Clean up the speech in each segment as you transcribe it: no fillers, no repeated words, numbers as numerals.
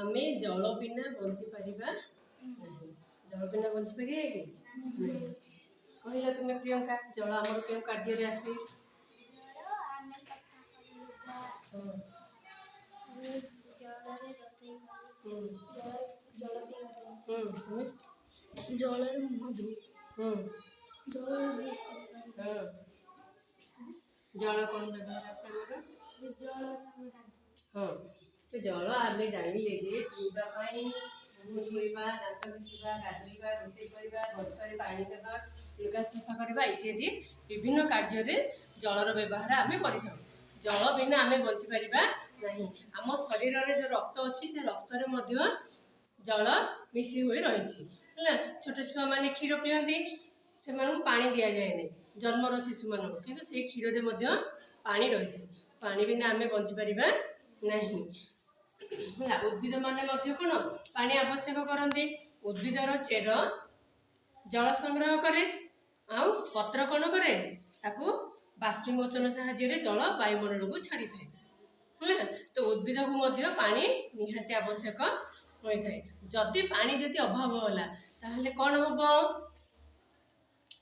ଆମେ ଜଳ ବିନା ବଞ୍ଚିପାରିବା ନାହିଁ। ଜଳ ବିନା ବଞ୍ଚିପାରିବା କି ନାହିଁ? କହିଲ ତୁମେ ପ୍ରିୟଙ୍କା, ଜଳ ଆମର କେଉଁ କାର୍ଯ୍ୟରେ ଆସେ? ଜଳ ଆମେ ସଫା କରୁ ଲୁଗା। ଆମେ ଜଳରେ ରୋଷେଇ କରୁ। ଜଳ ଜଳ ପିଇବା ପାଇଁ। ତୁମେ? ଜଳରେ ମୁହଁ ଧୋଉ। ଜଳରେ ବ୍ରସ୍ କରିପାରୁ। ହଁ, ଜଳ କ'ଣ ବ୍ୟବହାର ଆସେ ଆମର? ଜଳରେ ଆମେ ଗାଧଉ। ହଁ, ତ ଜଳ ଆମେ ଜାଣିଲେ ଯେ ପିଇବା ପାଇଁ, ମୁହଁ ଧୋଇବା, ଦାନ୍ତ ଘଷିବା, ଗାଧୋଇବା, ରୋଷେଇ କରିବା, ଗଛରେ ପାଣି ଦେବା, ଲୁଗା ସଫା କରିବା ଇତ୍ୟାଦି ବିଭିନ୍ନ କାର୍ଯ୍ୟରେ ଜଳର ବ୍ୟବହାର ଆମେ କରିଥାଉ। ଜଳ ବିନା ଆମେ ବଞ୍ଚିପାରିବା ନାହିଁ। ଆମ ଶରୀରରେ ଯେଉଁ ରକ୍ତ ଅଛି, ସେ ରକ୍ତରେ ମଧ୍ୟ ଜଳ ମିଶି ହୋଇ ରହିଛି, ହେଲା। ଛୋଟ ଛୁଆମାନେ କ୍ଷୀର ପିଅନ୍ତି, ସେମାନଙ୍କୁ ପାଣି ଦିଆଯାଏ ନାହିଁ ଜନ୍ମର ଶିଶୁମାନଙ୍କୁ, କିନ୍ତୁ ସେଇ କ୍ଷୀରରେ ମଧ୍ୟ ପାଣି ରହିଛି। ପାଣି ବିନା ଆମେ ବଞ୍ଚିପାରିବା ନାହିଁ, ହେଲା। ଉଦ୍ଭିଦମାନେ ମଧ୍ୟ କ'ଣ ପାଣି ଆବଶ୍ୟକ କରନ୍ତି। ଉଦ୍ଭିଦର ଚେର ଜଳ ସଂଗ୍ରହ କରେ ଆଉ ପତ୍ର କ'ଣ କରେ? ତାକୁ ବାଷ୍ପୀମୋଚନ ସାହାଯ୍ୟରେ ଜଳ ବାୟୁମଣ୍ଡଳକୁ ଛାଡ଼ିଥାଏ, ହେଲା। ତ ଉଦ୍ଭିଦକୁ ମଧ୍ୟ ପାଣି ନିହାତି ଆବଶ୍ୟକ ହୋଇଥାଏ। ଯଦି ପାଣି ଯଦି ଅଭାବ ହେଲା, ତାହେଲେ କ'ଣ ହବ?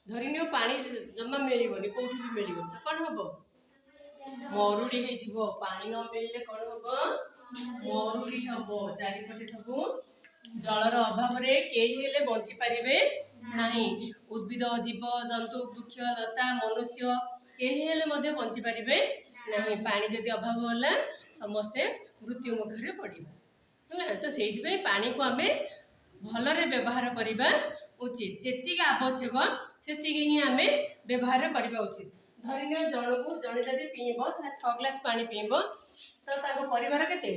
ଧରିନିଅ ପାଣି ଜମା ମିଳିବନି, କୋଉଠି ବି ମିଳିବନି, ତ କ'ଣ ହବ? ମରୁଡ଼ି ହେଇଯିବ। ପାଣି ନ ମିଳିଲେ କ'ଣ ହବ? ମରୁଡ଼ି ହବ। ଚାରିପଟେ ସବୁ ଜଳର ଅଭାବରେ କେହି ହେଲେ ବଞ୍ଚି ପାରିବେ ନାହିଁ। ଉଦ୍ଭିଦ, ଜୀବ ଜନ୍ତୁ, ବୃକ୍ଷ ଲତା, ମନୁଷ୍ୟ କେହି ହେଲେ ମଧ୍ୟ ବଞ୍ଚି ପାରିବେ ନାହିଁ। ପାଣି ଯଦି ଅଭାବ ହେଲା, ସମସ୍ତେ ମୃତ୍ୟୁ ମୁଖରେ ପଡ଼ିବେ, ହେଲା। ତ ସେଇଥିପାଇଁ ପାଣିକୁ ଆମେ ଭଲରେ ବ୍ୟବହାର କରିବା ଉଚିତ। ଯେତିକି ଆବଶ୍ୟକ, ସେତିକି ହିଁ ଆମେ ବ୍ୟବହାର କରିବା ଉଚିତ। ଧରିନିଅ ଜଣକୁ ଜଣେ ଯଦି ପିଇବ, ତାହେଲେ 6 ଗ୍ଲାସ୍ ପାଣି ପିଇବ, ତ ତାଙ୍କ ପରିବାର କେତେ?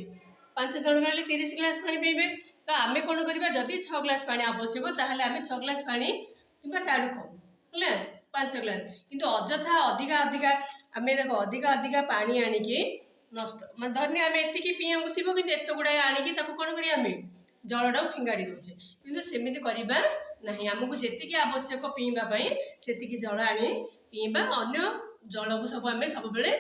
5 ଜଣ ରହିଲେ 30 ଗ୍ଲାସ୍ ପାଣି ପିଇବେ। ତ ଆମେ କ'ଣ କରିବା? ଯଦି 6 ଗ୍ଲାସ୍ ପାଣି ଆବଶ୍ୟକ, ତାହେଲେ ଆମେ 6 ଗ୍ଲାସ୍ ପାଣି କିମ୍ବା ତାଠୁ କମ୍, ହେଲା, 5 ଗ୍ଲାସ୍। କିନ୍ତୁ ଅଯଥା ଅଧିକା ଅଧିକା ଆମେ ଦେଖ, ଅଧିକା ଅଧିକା ପାଣି ଆଣିକି ନଷ୍ଟ, ମାନେ ଧରିନିଅ ଆମେ ଏତିକି ପିଇବାକୁ ଥିବ, କିନ୍ତୁ ଏତେ ଗୁଡ଼ାଏ ଆଣିକି ତାକୁ କ'ଣ କରିବା? ଆମେ ଜଳଟାକୁ ଫିଙ୍ଗାଡ଼ି ଦେଉଛେ। କିନ୍ତୁ ସେମିତି କରିବା ନାହିଁ। ଆମକୁ ଯେତିକି ଆବଶ୍ୟକ ପିଇବା ପାଇଁ, ସେତିକି ଜଳ ଆଣି ପିଇବା। ଅନ୍ୟ ଜଳକୁ ସବୁ ଆମେ ସବୁବେଳେ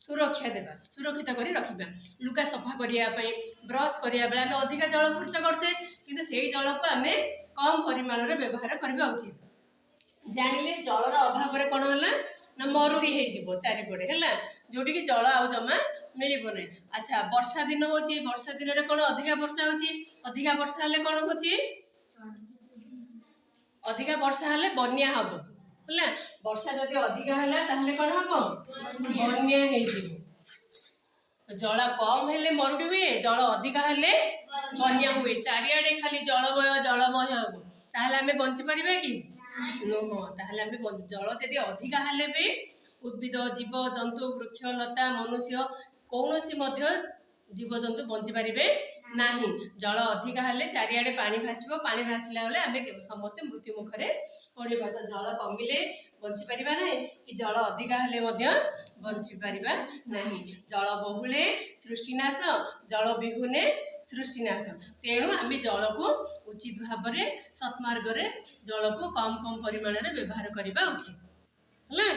ସୁରକ୍ଷା ଦେବା, ସୁରକ୍ଷିତ କରି ରଖିବା। ଲୁଗା ସଫା କରିବା ପାଇଁ, ବ୍ରସ୍ କରିବା ବେଳେ ଆମେ ଅଧିକା ଜଳ ଖର୍ଚ୍ଚ କରୁଛେ, କିନ୍ତୁ ସେଇ ଜଳକୁ ଆମେ କମ୍ ପରିମାଣରେ ବ୍ୟବହାର କରିବା ଉଚିତ। ଜାଣିଲେ, ଜଳର ଅଭାବରେ କ'ଣ ହେଲା ନା ମରୁଡ଼ି ହେଇଯିବ ଚାରିପଟେ, ହେଲା, ଯୋଉଠିକି ଜଳ ଆଉ ଜମା ମିଳିବ ନାହିଁ। ଆଚ୍ଛା, ବର୍ଷା ଦିନ ହେଉଛି। ବର୍ଷା ଦିନରେ କ'ଣ ଅଧିକା ବର୍ଷା ହେଉଛି। ଅଧିକା ବର୍ଷା ହେଲେ କ'ଣ ହେଉଛି? ଅଧିକା ବର୍ଷା ହେଲେ ବନ୍ୟା ହବ, ହେଲା। ବର୍ଷା ଯଦି ଅଧିକା ହେଲା, ତାହେଲେ କ'ଣ ହବ? ବନ୍ୟା ହେଇଯିବ। ଜଳ କମ ହେଲେ ମରୁଡ଼ି ହୁଏ, ଜଳ ଅଧିକା ହେଲେ ବନ୍ୟା ହୁଏ। ଚାରିଆଡ଼େ ଖାଲି ଜଳମୟ ଜଳମୟ ହବ, ତାହେଲେ ଆମେ ବଞ୍ଚିପାରିବା କି? ନୁହଁ। ତାହେଲେ ଆମେ ଜଳ ଯଦି ଅଧିକା ହେଲେ ବି ଉଦ୍ଭିଦ, ଜୀବ ଜନ୍ତୁ, ବୃକ୍ଷ ଲତା, ମନୁଷ୍ୟ, କୌଣସି ମଧ୍ୟ ଜୀବଜନ୍ତୁ ବଞ୍ଚିପାରିବେ ନାହିଁ। ଜଳ ଅଧିକା ହେଲେ ଚାରିଆଡ଼େ ପାଣି ଭାସିବ। ପାଣି ଭାସିଲା ବେଳେ ଆମେ ସମସ୍ତେ ମୃତ୍ୟୁ ମୁଖରେ ପଡ଼ିବା। ତ ଜଳ କମିଲେ ବଞ୍ଚିପାରିବା ନାହିଁ କି ଜଳ ଅଧିକା ହେଲେ ମଧ୍ୟ ବଞ୍ଚିପାରିବା ନାହିଁ। ଜଳ ବହୁଳେ ସୃଷ୍ଟିନାଶ, ଜଳ ବିହୁନେ ସୃଷ୍ଟିନାଶ। ତେଣୁ ଆମେ ଜଳକୁ ଉଚିତ ଭାବରେ, ସତ୍ମାର୍ଗରେ ଜଳକୁ କମ୍ କମ୍ ପରିମାଣରେ ବ୍ୟବହାର କରିବା ଉଚିତ, ହେଲା।